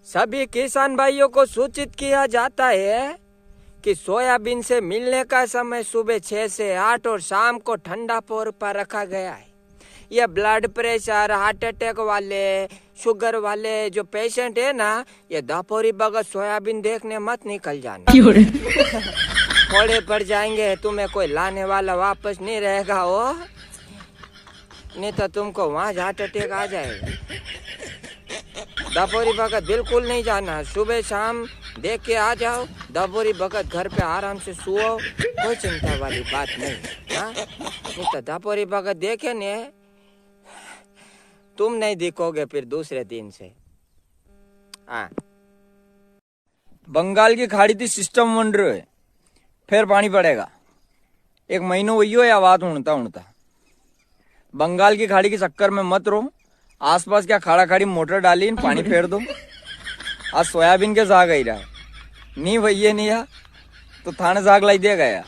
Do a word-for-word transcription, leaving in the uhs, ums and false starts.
सभी किसान भाइयों को सूचित किया जाता है कि सोयाबीन से मिलने का समय सुबह छह से आठ और शाम को ठंडा पोर पर रखा गया है। ये ब्लड प्रेशर, हार्ट अटैक वाले, शुगर वाले जो पेशेंट है ना, ये दपोरी बगत सोयाबीन देखने मत निकल जाना। क्यों रे? फोड़े पड़ जाएंगे, तुम्हें कोई लाने वाला वापस नहीं रहेगा हो, नहीं तो तुमको वहां हार्ट अटैक आ जाएगा। दपोरी बगत बिल्कुल नहीं जाना, सुबह शाम देख के आ जाओ। दपोरी बगत घर पे आराम से सुओ, कोई चिंता वाली बात नहीं। हाँ, नहीं तो दपोरी बगत देखे ने, तुम नहीं दिखोगे फिर दूसरे दिन से। हाँ। बंगाल की खाड़ी थी सिस्टम बन रह्यो है, फेर पाणी पड़ेगा। एक महीनो वही हो या बात हुणता हुणता। बंगाल की खाड़ी के चक्कर में मत रो, आसपास क्या खाड़ा खाड़ी मोटर डाली न पाणी फेर दो। आज सोयाबीन के जाग आई रहा है, नी भैया नी या तो थाने जाग लाई देगा या।